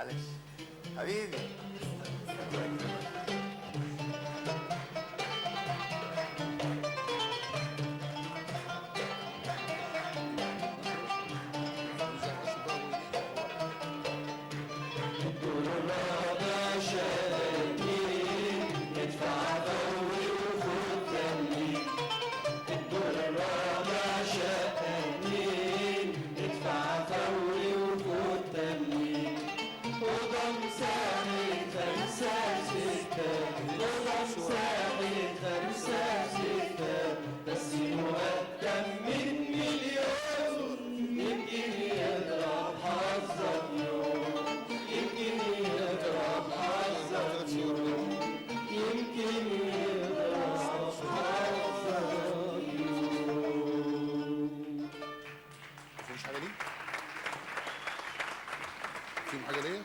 معلش حبيبي. مفيش حاجة ليه؟ فيهم حاجة ليه؟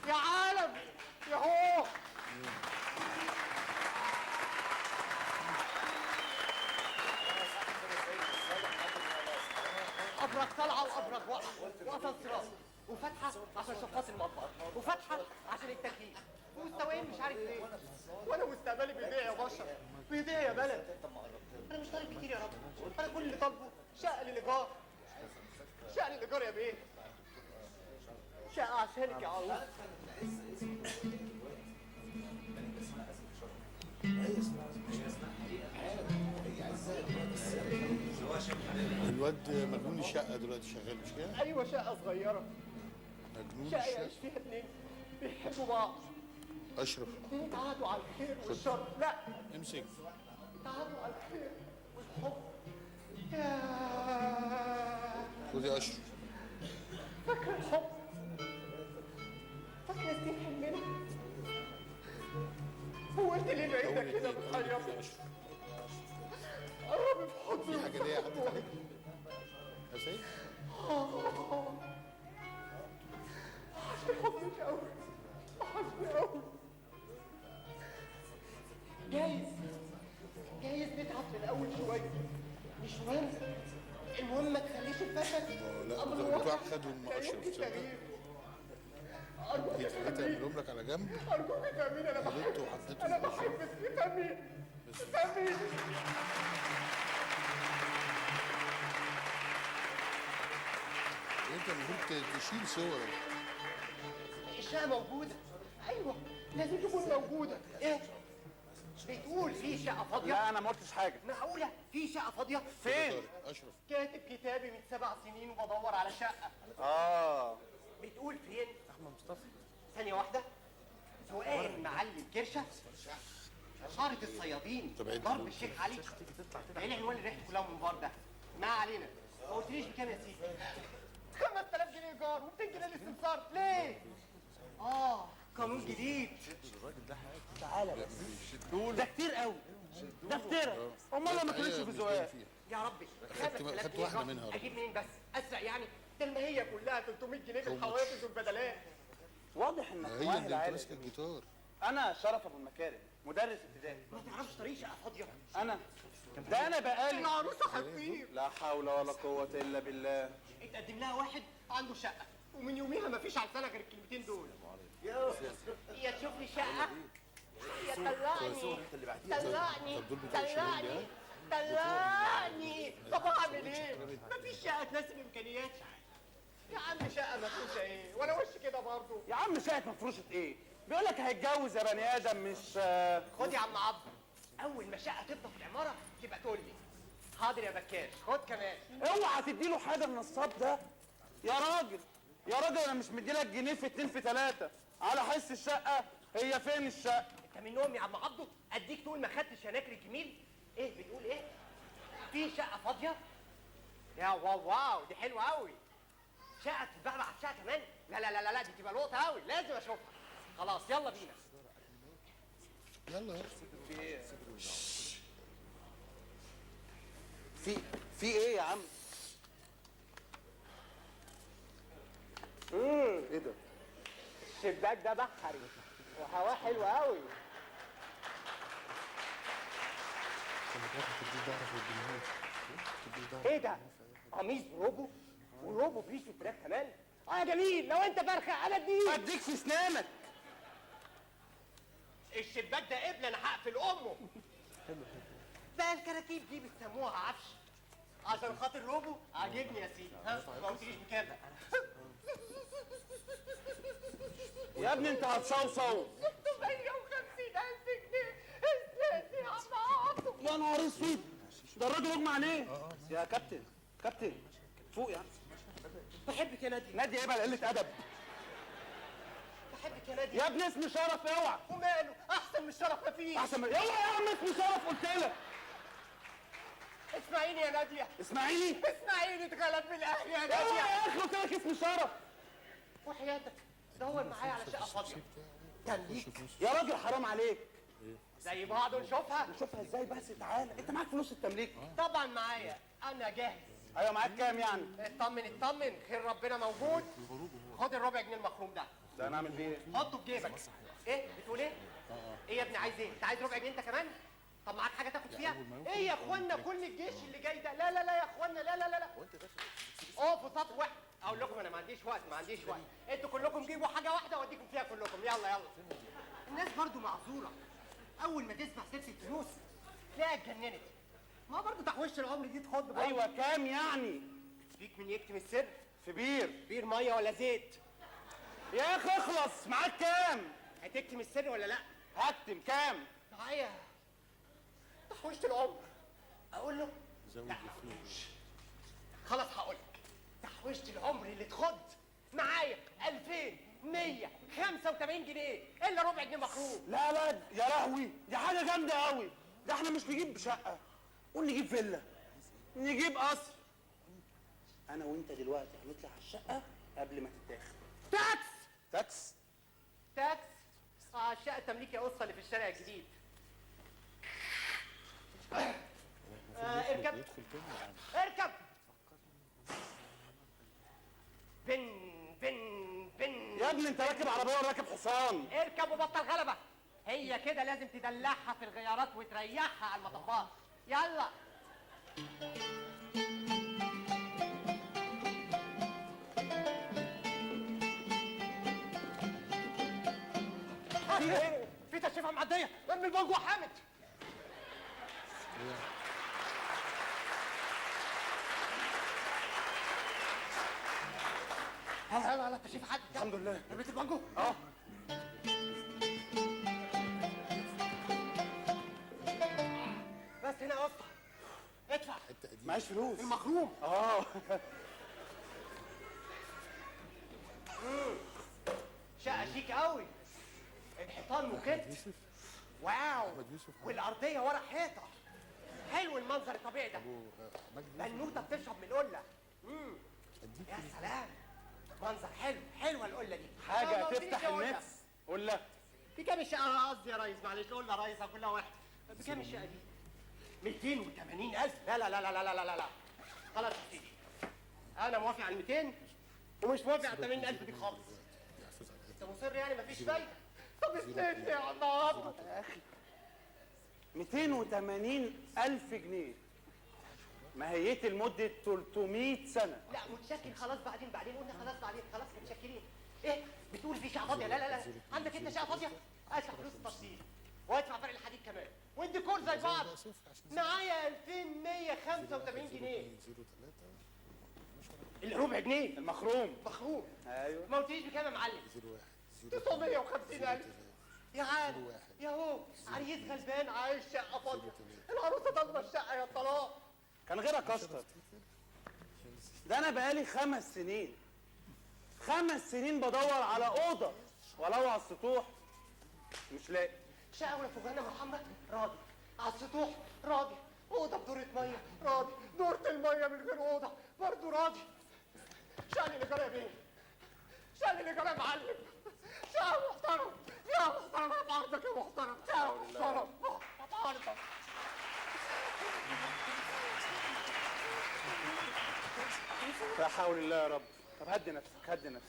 يا عالم يا هو. ابرك طلعه وابرك وقعه واسانسيرات وفتحه عشان شفاط المطبخ وفتحه عشان التكييف ومستويين مش عارف ايه. وانا مستقبلي بيضيع يا بشر، بيضيع يا بلد. انا مش طالب كتير يا رب، انا كل اللي طالبه شقه للايجار، شقه للايجار يا بيه، شقه عشانك يا عروس. الواد مجنون الشقة دلوقتي شغال مش كده؟ ايوه شقه صغيرة، مجنون شقه الشقة. يعيش فيها اتنين بيحبوا بعض، اشرف اتنين اتعاهدوا على الخير والشر. لا امسك. اتعاهدوا على الخير والحب. يا خد يا اشرف. فاكر الحب، فاكر سنين حلمنا. هو انت ليه بعيدة اول كده اتنين، اول اتنين يا بتحيرني؟ اشرف. قربي في حضني. في حاجة ليا عدت عليك؟ يا سيد؟ وحشني حضنك قوي، وحشني قوي. جايز جايز نتعب في الاول شوية، مش مهم، المهم ما تخليش الفشل لا امر بتوع واقع. خدهم لا اشرف يمكن تصدق؟ تغييره. ارجوك دي حاجات تفهميني، اعملهم لك على جنب. ارجوك تفهميني، انا غلطت بحبك، وحطيته انا في الأشرف. بحبك، تفهميني تفهميني. انت المفروض تشيل صورك. الشقة موجودة، ايوه لازم تكون موجودة. ايه بتقول في شقه فاضية؟ لا انا ما قلتش حاجة. معقولة في شقه فاضية؟ فين؟ اشرف كاتب كتابي من 7 سنين وبدور على شقه. بتقول فين؟ احمد مصطفى. ثانية واحدة. سؤال معلم كرشه، حارة الصيادين، طب عد. ضرب الشيخ علي. ايه العنوان اللي ريحته كلها منبار ده؟ ما علينا، ما قلتليش بكام يا سيدي؟ 5000 جنيه ايجار و200 جنيه الاستمسار، ليه؟ قانون جديد. ده كتير قوي، ده كتير. امال لما كانتش في زقاق؟ يا ربي خدت 5000 خدت جنيه واحدة إيجار. منها يا رب. اجيب منين بس؟ اسرق يعني؟ ده المهيه كلها 300 جنيه بالحوافز والبدلات. واضح انك هي اللي مؤهل انت عالي. ماسك الجيتار. انا شرف ابو المكارم، مدرس ابتدائي. ما تعرفش طريق شقه فاضية؟ انا ده انا بقالي العروسة هتطير. لا حول ولا قوة الا بالله. اتقدم لها واحد عنده شقه، ومن يوميها مفيش على لسانها غير الكلمتين دول. يا تشوف لي شقه يا طلقني، طلقني، طب دول بتوع الشغل طلقني، طلقني. طب اعمل ايه؟ مفيش شقه تناسب امكانياتي يا عم. شقه مفروشه ايه؟ وانا وش كده برضه. يا عم شقه مفروشه ايه؟ بيقول لك هيتجوز يا بني ادم مش. خد يا عم عبد، اول ما شقه تفضى في العمارة تبقى تقول لي. حاضر يا بكاش، خد كمان. اوعى تديله حاجة النصاب ده يا راجل، يا راجل. انا مش مديلك جنيه في 2 في 3 على حس الشقة. هي فين الشقة؟ انت منهم يا عم عبده؟ اديك تقول ما خدتش يا ناكر الجميل. ايه بتقول ايه؟ في شقه فاضية؟ يا wow wow، دي حلوة قوي. شقه تتباع بعد شقه كمان؟ لا لا لا لا، دي تبقى لقطة قوي، لازم اشوفها. خلاص يلا بينا. يلا يلا. في ايه يا عم؟ ايه ده؟ الشباك ده بحري وهواه حلو قوي. ايه ده؟ قميص بروبو وروبو بريش وفراخ كمان. اه يا جميل، لو انت فرخة انا اديك. اديك في اسنانك. الشباك ده قبل انا هقفل امه. بقى الكراكيب دي بتسموها عفش عشان خاطر روبو؟ عاجبني يا سيدي. ها ما قلتليش بكام؟ يا ابني انت هتصوصو. 650,000 جنيه. اسندني يا عم عبده. يا نهار اسود، ده الراجل اغمى عليه. يا كابتن، كابتن فوق يا عم. بحبك يا نادية. نادية ايه بقى قلة ادب؟ بحبك يا نادية. يا ابني اسمي شرف، اوعى. وماله؟ احسن من الشرف مفيش. احسن من، يلا يا عم اسمي شرف قلت لك. اسمعيني يا نادية. اسمعيني؟ اسمعيني، اتغلب من الاهلي يا نادية. اوعى يا اخي قلت لك اسمي شرف. وحياتك دور معايا على شقه فاضية تمليك. يا راجل حرام عليك. زي بعض ونشوفها. نشوفها ازاي بس؟ تعالى، انت معاك فلوس التمليك؟ طبعا معايا، انا جاهز. ايوه معاك كام يعني؟ اطمن اطمن، خير ربنا موجود. خد الربع جنيه المخروم ده. ده انا اعمل بيه ايه؟ حطه في جيبك. ايه بتقول ايه؟ ايه يا ابني عايز ايه؟ انت عايز ربع جنيه انت كمان؟ طب معاك حاجة تاخد فيها؟ ايه يا اخوانا كل الجيش اللي جاي ده؟ لا لا لا يا اخوانا، لا لا لا لا. اقفوا صف واحد. اقول لكم انا ما عنديش وقت، ما عنديش وقت. انتوا كلكم جيبوا حاجة واحدة واديكم فيها كلكم. يلا يلا. الناس برضو معذوره، اول ما تسمع سيره الفلوس تلاقيها اتجننت. ما برضو تحويشه العمر دي تخض برضو. ايوه كام يعني؟ فيك من يكتم السر؟ في بير. بير مية ولا زيت؟ يا اخي اخلص، معاك كام؟ هتكتم السر ولا لا؟ هكتم. كام؟ معايا تحويشه العمر. اقول له؟ زود الفلوس. خلاص هقول لك، تحويشه العمر اللي تخض معايا 2185 جنيه الا ربع جنيه مخروم. لا لا يا لهوي، دي حاجة جامدة قوي. ده احنا مش نجيب شقه، قول نجيب فيلا، نجيب قصر. انا وانت دلوقتي هنطلع على الشقة قبل ما تتاخد. تاكس. تاكس؟ تاكس. الشقة التمليك يا قصة اللي في الشارع الجديد. اركب اركب. بن بن بن. يا ابني انت راكب عربية ولا راكب حصان؟ اركب وبطل غلبه. هي كده لازم تدلعها في الغيارات وتريحها على المطبات. يلا. في تشريفه معدية، ارمي البنج وحامد. هلا هلا هلا، تشريف حد. الحمد لله. رميت البانجو؟ اه. بس هنا يا اسطى ادفع. معيش فلوس. المخروم. اه. شقه شيك قوي، الحيطان موكيت. واو، والارضيه ورا حيطة. حلو المنظر الطبيعي ده. بنوته بتشرب من القلة. يا سلام، منظر حلو. حلوة القلة دي، حاجة تفتح النفس. قلة بكام الشقة؟ قصدي يا ريس، معلش قلة يا ريس كلها واحد. بكام الشقة دي؟ 280,000. لا لا لا لا لا لا لا. خلاص يا سيدي، انا موافق على 200 ومش موافق على 80,000 دي خالص. انت مصر يعني مفيش فايده. طب استنى يا عم عبده. يا اخي 280,000 جنيه ماهيتي لمدة 300 سنة. لا متشكر خلاص، بعدين بعدين قلنا خلاص بعدين، خلاص متشكرين. ايه بتقول في شقة فاضية؟ لا لا لا، عندك انت شقة فاضية؟ ادفع فلوس التشطيب وادفع فرق الحديد كمان والديكور زي بعض. معايا 2185 جنيه. الربع جنيه المخروم. مخروم. ايوه. ما قلتليش بكام يا معلم؟ 950,000. يا عالم يا هو، عريس غلبان عايش شقة فاضية، العروسة طالبة الشقة يا طلاق. كان غيرك اشطر. ده انا بقالي 5 سنين، 5 سنين بدور على اوضة ولو على السطوح مش لاقي. شقه ولا في جهنم محمد؟ راضي. على السطوح راضي، اوضة بدورة مية راضي، دورة المية من غير اوضة برضه راضي. شقه اللي جرى يا بيه، شقه اللي جرى يا معلم، شقه محترم يا محترم، يا بعرضك يا محترم، شقه محترم يا بعرضك. لا حول الله يا رب. طب هدي نفسك، هدي نفسك.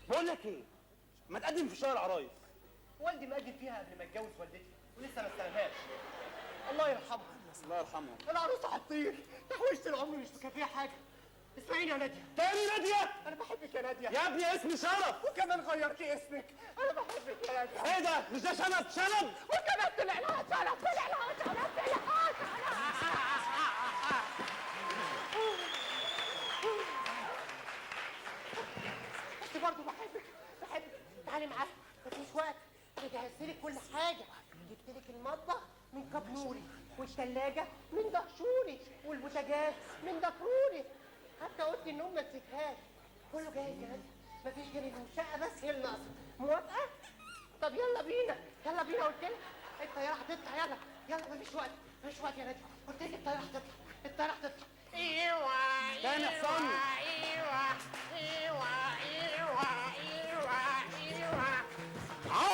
بقول لك ايه، ما تقدم في شهر العرايس. والدي مقدم فيها قبل ما اتجوز والدتي ولسه ما استلمهاش. الله يرحمها. الله يرحمها. العروسة هتطير، تحويشه العمر مش مكفيه حاجة. اسمعيني يا ناديه. تاني ناديه؟ انا بحبك يا ناديه. يا ابني اسمي شرف. وكمان غيرتي اسمك. انا بحبك يا ناديه. ايه ده؟ مش ده شنب؟ شنب. وكمان طلع لها شنب، طلع لها شنب، طلع لها شنب. بس برضه بحبك، بحبك. تعالي معايا، مفيش وقت. انا جهزت لك كل حاجة، جبت لك المطبخ من كاب نوري، والثلاجه من دهشوري، والبوتاجاز من دكروري، حتى اوضة النوم ما نسيتهاش. كله جاهز يا ناديه، مفيش غير الشقة بس هي اللي ناقصه. موافقة؟ طب يلا بينا، يلا بينا. قلت لك الطيارة هتطلع. يلا يلا، مفيش وقت، مفيش وقت يا ناديه. قلت لك الطيارة هتطلع، الطيارة هتطلع. ايوه تاني حصان. ايوه ايوه.